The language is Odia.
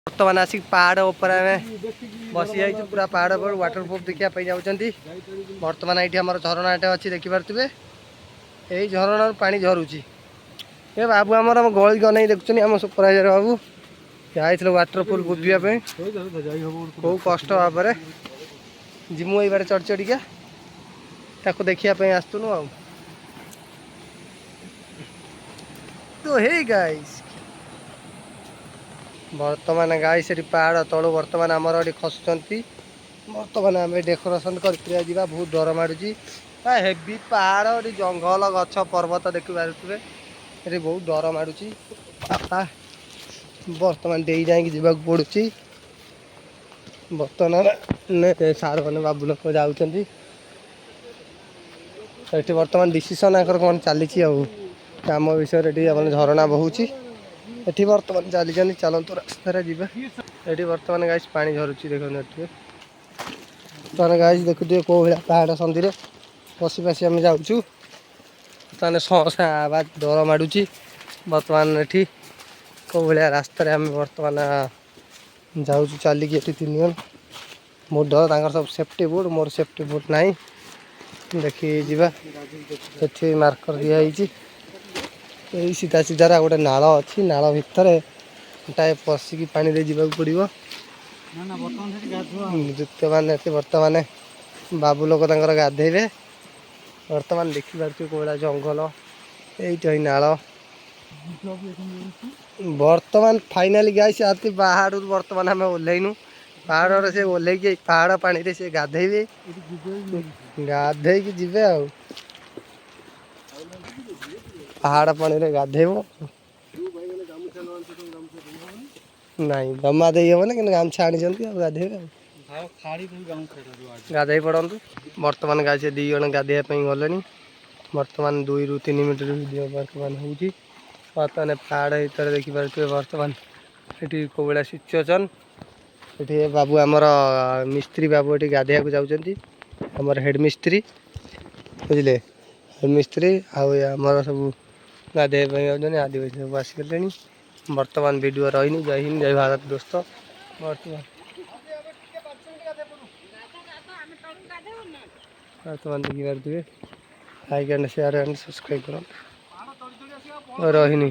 ବର୍ତ୍ତମାନ ଆସିକି ପାହାଡ଼ ଉପରେ ଆମେ ବସି ଯାଇଛୁ। ପୁରା ପାହାଡ଼ ଉପରେ ୱାଟରଫଲ୍ ଦେଖିବା ପାଇଁ ଯାଉଛନ୍ତି। ବର୍ତ୍ତମାନ ଏଇଠି ଆମର ଝରଣାଟେ ଅଛି, ଦେଖିପାରୁଥିବେ। ଏଇ ଝରଣାରୁ ପାଣି ଝରୁଛି। ଏ ବାବୁ ଆମର ଗଳି ଗନେଇ ଦେଖୁଛନ୍ତି। ଆମ ସୁପରଭାଇଜର ବାବୁ ଯାଇଥିଲେ ୱାଟରଫଲ୍ ବୁଲିବା ପାଇଁ। ବହୁ କଷ୍ଟ ଭାବରେ ଯିମୁ ଏଇ ବାଟେ ଚଢ଼ି ଚଢ଼ିକା, ତାକୁ ଦେଖିବା ପାଇଁ ଆସୁଥିଲୁ। ଆଉ ତ ହେଇ ଗାଇସ୍, ବର୍ତ୍ତମାନ ଗାଈ ସେଠି ପାହାଡ଼ ତଳୁ ବର୍ତ୍ତମାନ ଆମର ଏଠି ଖସୁଛନ୍ତି। ବର୍ତ୍ତମାନ ଆମେ ଡେକୋରେସନ୍ କରି ଯିବା। ବହୁତ ଡର ମାଡ଼ୁଛି। ହେଭି ପାହାଡ଼ ଏଠି, ଜଙ୍ଗଲ, ଗଛ, ପର୍ବତ ଦେଖିପାରୁଥିବେ। ଏଠି ବହୁତ ଡର ମାଡ଼ୁଛି ବାପା। ବର୍ତ୍ତମାନ ଦେଇ ଯାଇକି ଯିବାକୁ ପଡ଼ୁଛି। ବର୍ତ୍ତମାନ ସାର୍ ମାନେ, ବାବୁ ଲୋକ ଯାଉଛନ୍ତି। ଏଠି ବର୍ତ୍ତମାନ ଡିସିସନ୍ ଆଙ୍କର କ'ଣ ଚାଲିଛି ଆଉ କାମ ବିଷୟରେ। ଏଠି ଆପଣ ଝରଣା ବହୁଛି। ଏଠି ବର୍ତ୍ତମାନ ଚାଲିଛନ୍ତି। ଚାଲନ୍ତୁ, ରାସ୍ତାରେ ଯିବା। ଏଠି ବର୍ତ୍ତମାନ ଗାଇସ୍ ପାଣି ଝରୁଛି, ଦେଖନ୍ତୁ ଏଠି। ବର୍ତ୍ତମାନ ଗାଇସ୍ ଦେଖୁଥିବେ, କେଉଁ ଭଳିଆ ପାହାଡ଼ ସନ୍ଧିରେ ପଶି ପଶି ଆମେ ଯାଉଛୁ। ବର୍ତ୍ତମାନ ସଁ ସାଁ ଆବାଜ, ଡର ମାଡ଼ୁଛି। ବର୍ତ୍ତମାନ ଏଠି କେଉଁ ଭଳିଆ ରାସ୍ତାରେ ଆମେ ବର୍ତ୍ତମାନ ଯାଉଛୁ ଚାଲିକି ଏଠି ତିନି ଜଣ। ବହୁତ ଡର। ତାଙ୍କର ସବୁ ସେଫ୍ଟି ବୁଟ୍, ମୋର ସେଫ୍ଟି ବୁଟ୍ ନାହିଁ। ଦେଖିକି ଯିବା। ଏଠି ମାର୍କର ଦିଆହେଇଛି। ଏଇ ସିଧା ସିଧାରେ ଆଉ ଗୋଟେ ନାଳ ଅଛି। ନାଳ ଭିତରେ ଗୋଟାଏ ପଶିକି ପାଣିରେ ଯିବାକୁ ପଡ଼ିବ। ଦ୍ୱିତୀୟମାନେ ଏଠି ବର୍ତ୍ତମାନ ବାବୁ ଲୋକ ତାଙ୍କର ଗାଧେଇବେ। ବର୍ତ୍ତମାନ ଦେଖିପାରୁଥିବେ, କେଉଁ ଭଳିଆ ଜଙ୍ଗଲ। ଏଇଠି ଏଇ ନାଳ। ବର୍ତ୍ତମାନ ଫାଇନାଲି ଗାଇସ୍, ଆତି ପାହାଡ଼ରୁ ବର୍ତ୍ତମାନ ଆମେ ଓହ୍ଲେଇନୁ। ପାହାଡ଼ରେ ସେ ଓହ୍ଲେଇକି ଏଇ ପାହାଡ଼ ପାଣିରେ ସେ ଗାଧେଇବେ। ଗାଧେଇକି ଯିବେ ଆଉ ପାହାଡ଼ ପାଣିରେ ଗାଧେଇବ। ନାଇଁ, ଜମା ଦେଇ ହେବନି। କିନ୍ତୁ ଗାମୁଛା ଆଣିଛନ୍ତି ଆଉ ଗାଧେଇବେ ଆଉ ଗାଧେଇ ପଡ଼ନ୍ତୁ। ବର୍ତ୍ତମାନ ଗାଈ ସେ ଦୁଇ ଜଣ ଗାଧେଇବା ପାଇଁ ଗଲେଣି। ବର୍ତ୍ତମାନ 2ରୁ 3 ମିନିଟ୍ ଭିଡ଼ିଓ ବର୍ତ୍ତମାନ ହେଉଛି। ବର୍ତ୍ତମାନ ପାହାଡ଼ ଭିତରେ ଦେଖିପାରୁଥିବେ, ବର୍ତ୍ତମାନ ଏଠି କେଉଁ ଭଳିଆ ସିଚୁଏସନ୍। ଏଠି ବାବୁ ଆମର ମିସ୍ତ୍ରୀ ବାବୁ ଏଠି ଗାଧେଇବାକୁ ଯାଉଛନ୍ତି। ଆମର ହେଡ଼ ମିସ୍ତ୍ରୀ, ବୁଝିଲେ? ହେଡ଼ ମିସ୍ତ୍ରୀ ଆଉ ଏ ଆମର ସବୁ ଗାଧେଇବା ପାଇଁ ଯାଉଛନ୍ତି। ଆଦିବାସୀ ସବୁ ଆସିଗଲେଣି। ବର୍ତ୍ତମାନ ଭିଡ଼ିଓ ରହିନି। ଜୟ ହିନ୍ଦ, ଜୟ ଭାରତ ଦୋସ୍ତ। ବର୍ତ୍ତମାନ ଦେଖିପାରୁଥିବେ। Like and share and subscribe କରନ୍ତୁ। ରହିନି।